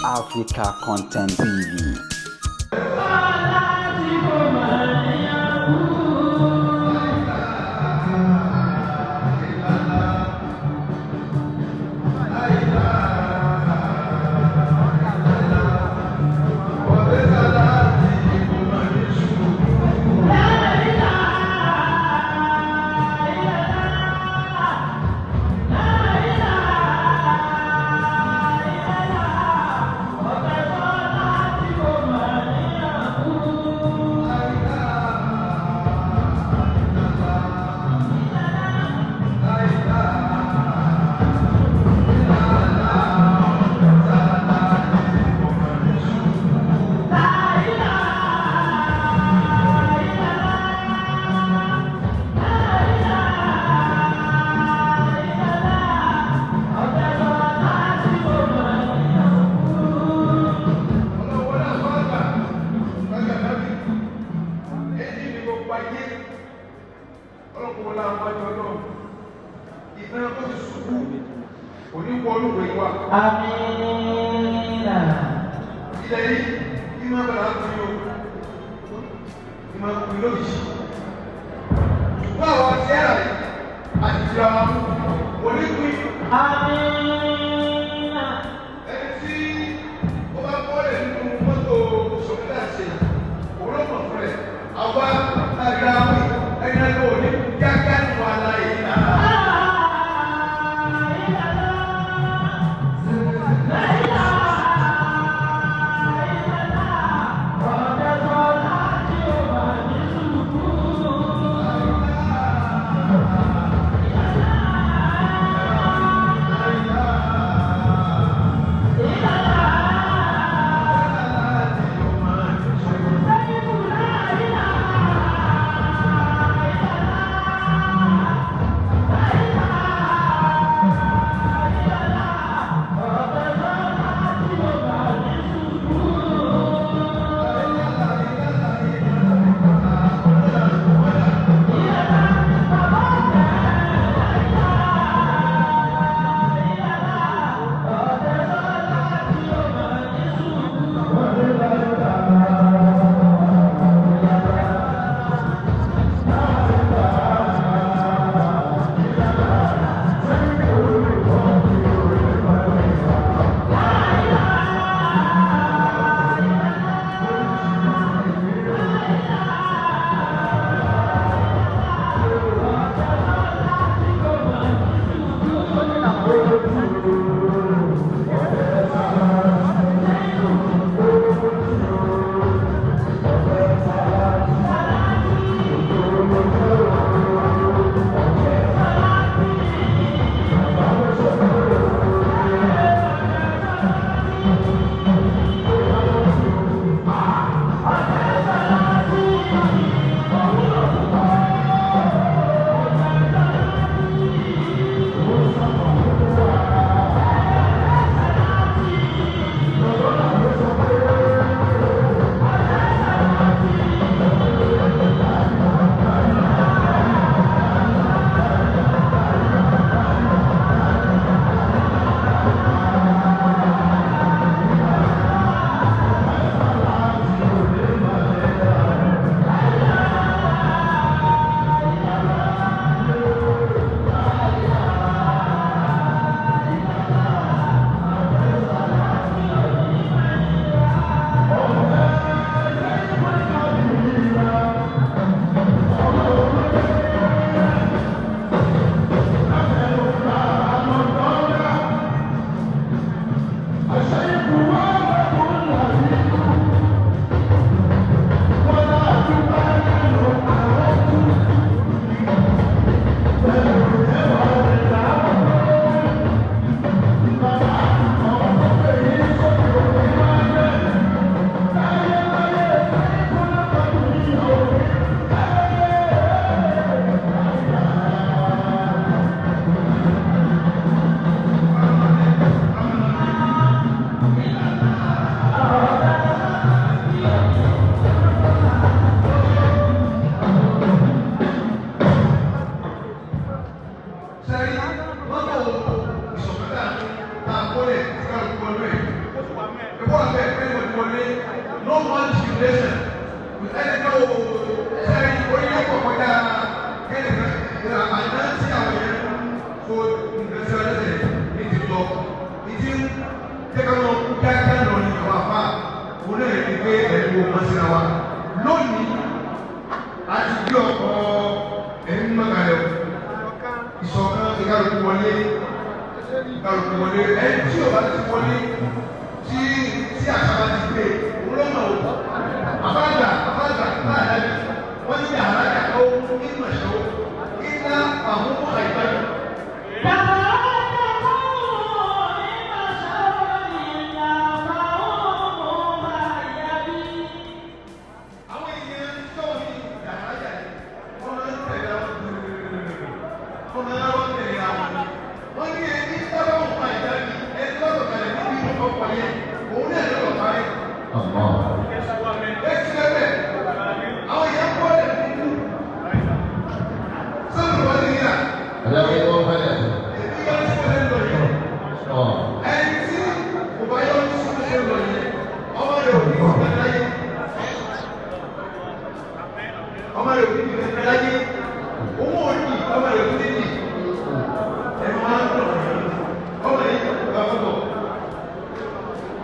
Africa Content TV. Amina. Ilẹ̀ yìí ní máa bẹ̀rẹ̀ á kiri o, ní máa kiri lójijì. Ṣùgbọ́n àwọn ti ẹ̀rà yìí àti ìtura wa mú onípín. Amina. Ẹni tí ó bá bọ́ọ̀lẹ̀ nínú mọ́tò ṣòkòtà ṣe òun ló mọ̀ fún rẹ̀. Àwa lára ẹni náà kò ní kíákíá nínú aláì náà. No more discrimination. Ẹni tó sẹ́yìn orílẹ̀ kọ̀kọ́dá kẹ́lẹ́kẹ́ àná sí àwọn yẹn kó nǹkan sí ọlọ́sẹ̀ ní ti lọ. Ìdí jẹ́ká lọ kú kíákíá lọ ní àwọn àfa òun náà ní pé ẹ̀rù ọmọ síra wa. Lónìí, a ti gbé ọkọ̀ ẹ̀mí mọ́kàlẹ̀ o. Ìṣọ̀kan ìkàlùkù wọlé ìkàlùkù wọlé ẹni tí ò bá ti wọlé tí tí àṣà bá ti gbé òun ló mọ̀ o. Àbájá àbájá báyà ni wọ́n ní àràjà ó ní mọ̀ṣọ́ iná àwọn àìbáyọ̀. Àwọn èèyàn tó ní àràjà yìí wọ́n máa ń tẹ̀lé àwọn wọ́n máa ń tẹ̀lé àwọn. Wọ́n ní ẹni sábà ń pa ìdájí ẹni lọ́dọ̀ kalẹ̀ níbi ọkọ̀ yẹn òun náà lọ́dọ̀ parí. Ẹ ti lẹ́bẹ̀ àwọn èèyàn kọ́ ẹ̀ nínú sọ́dọ̀ wọ́n ti ní à. Èmi yọ sí wọlé lọ yẹn. Ẹni tí kò bá yọ sí wọlé lọ yẹn ọmọ rẹ̀ ò ní ìgbà láyé. Ọmọ rẹ̀ ò ní ìgbà láyé. Owó òní ọmọ rẹ̀ ò ní ìdí. Ẹ máa ń lọ ọmọ yìí bá bọ̀.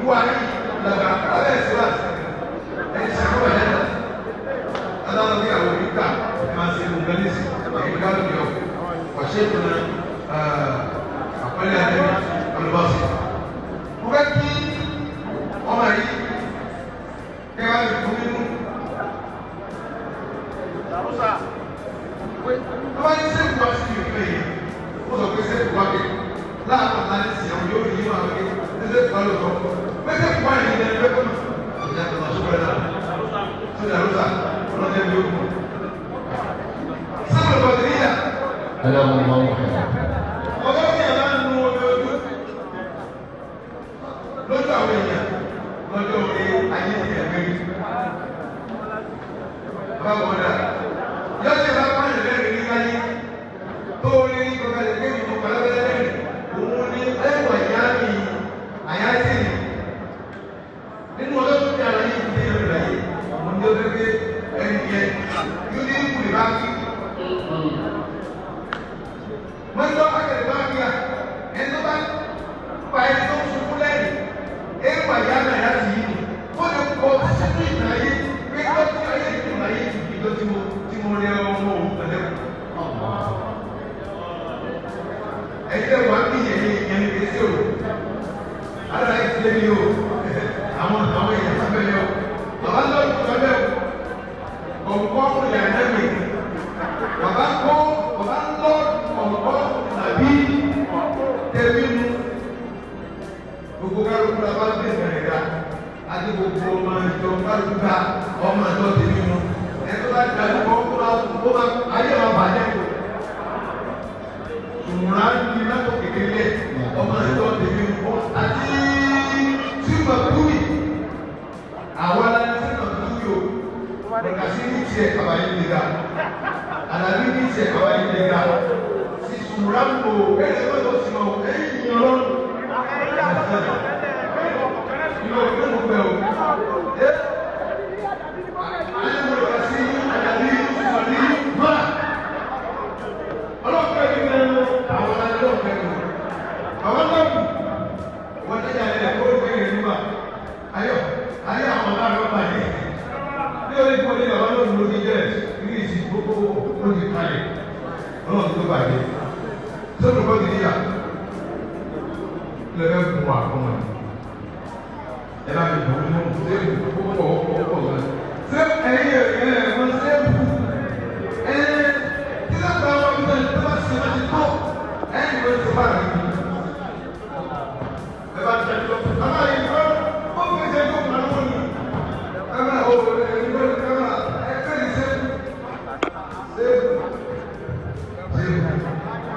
Ìwà yìí làgbà abẹ́ ẹ̀sìn láti ẹ̀sìn ṣàkóbá yẹn náà. Adájọ́ bí àwọn oníkà ẹ̀ máa ṣe gbogbo ẹni sí ẹ̀yìn ká lóde ọ̀. Wàṣẹ́ ìpinnu àpẹẹrẹ àdébí olùbọ́sì. Mo fẹ́ kí ọmọ yìí kẹ́wàá lè fún nínú. Tó bá ní sẹ́kù wá sí ìpínlẹ̀ yìí, ó sọ pé sẹ́kù wá kẹ́ láàárọ̀ láti sìn àwọn yóò yí wọn àgbẹ̀ ní sẹ́kù wá ló sọ. Pé sẹ́kù wá yìí ní ẹgbẹ́ kọ́nà. Ìyá tó lọ sókè náà. Sójà ló sà, ọlọ́jẹ́ mi ó kù. Sábà lọ́dọ̀ níyà. Ọjọ́ tí a bá ń nu omi ojú lójú àwọn èèyàn lọ́jọ́ orí ayé ti ẹ̀gbẹ́ rí. Bàbá wọn dà, yọ́jọ́ ìbá pààyàn lẹ́rìí ní láyé tó rí ní kọ́kọ́ lè gbé ìmọ̀ pàlọ́bẹ́lẹ́ lẹ́rìí. Òun ni ẹ̀wọ̀ ìyá mi àyá tì mí. Nínú ọjọ́ tó ti ara yìí ti dé ìlú láyé, òun ni ó fẹ́ gbé ẹni yẹn yóò ní ìkùlé bá kí. Wọ́n lọ akẹ́lẹ̀ bá bí a ẹni tó bá pa ẹni tó ń sunkún lẹ́yìn ewu àyà náà yá ti yí ni ó lè kọ sínú ìtàn ayé pé ó ti ayé ìtàn ayé ìjọ tí mo rẹ ọmọ òun pẹ̀lẹ́ kù. Ẹgbẹ́ wa bí yẹn yẹn ní kẹsí o ara ẹ ti lé mi o àwọn àwọn èèyàn sábẹ́ yẹ o bàbá lọ́ọ̀dù sábẹ́ o ọ̀nkọ́ ọ̀yà náà mi bàbá kọ́ bàbá lọ́ọ̀dù ọ̀nkọ́ tàbí tẹ̀mí nu gbogbo kálukú la bá gbé ìrìn rà àti gbogbo ọmọ ìjọ kálukú ká ọmọ ìjọ tẹ̀mí nu ẹ̀tọ́ bá dájú kọ́ kó máa kó máa ayé máa bàjẹ́ kó tùmùrà ní mẹ́tò kékeré ọmọ ìjọ tẹ̀mí nu àti tìmọ̀ túwì àwọn aláǹtí tìmọ̀ túwì o kàṣí ní tiẹ̀ kàbáyé lè ga àlàbí ní tiẹ̀ kàbáyé lè ga sùmùràmù ẹni tó lọ sí ọ ẹni yìí ọlọ́run ìlú ọdún mo fẹ́ o ẹ ayé mo lọ sí àdàbí sọ̀rí má ọlọ́pàá yìí ní àwọn ọlọ́pàá yìí àwọn ọlọ́pàá wọ́n tẹ́jà ẹ̀ kó o gbé yẹn nígbà ayọ̀ ayé àwọn ọlọ́pàá yìí ní orí kò ní bàbá lónìí lórí jẹ́ ní ìsìn gbogbo ó ti kalẹ̀ ọlọ́run tó bàjẹ́ sọ́dọ̀ kọ́ ti níyà lẹ́fẹ̀ẹ́ fún wa kọ́ wọn ẹ bá mi dùn ún ṣé púpọ̀ púpọ̀ lọ ṣé ẹ̀yin ẹ̀ ẹ̀ wọ́n ṣé ẹ̀ tí wọ́n bá wọn bí wọ́n bá ṣe wọ́n ti tó ẹ̀yin ló ti bá mi ẹ bá ti lọ bàbá yìí kọ́ ó fi ṣe kó kàn wọ́n ni kámẹ́rà ó ẹ̀ ní kámẹ́rà ẹ̀ fẹ́ ṣe ṣe ṣe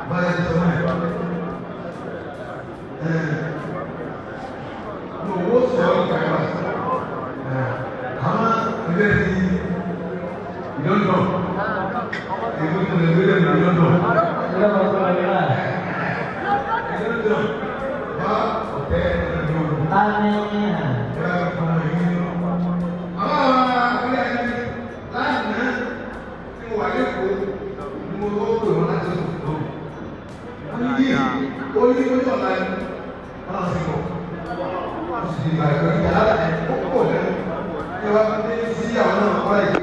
báyìí sọ fún ẹ ní owó sọ̀rọ̀ ìgbàgbà àwọn ilé ní ìlọ́dọ̀ èmi kò lè gbélé ní ìlọ́dọ̀ ìlọ́dọ̀ bá ọ̀tẹ́ ẹ̀rọ Àmín. ẹ̀rọ ọmọ yìí lọ́la ni wọ́n náà sì bọ̀. Ó sì di ìgbà ìgbà ìgbà lára ẹ̀ ó pọ̀ lẹ́nu. Ẹ wá dé sí àwọn náà wáyé.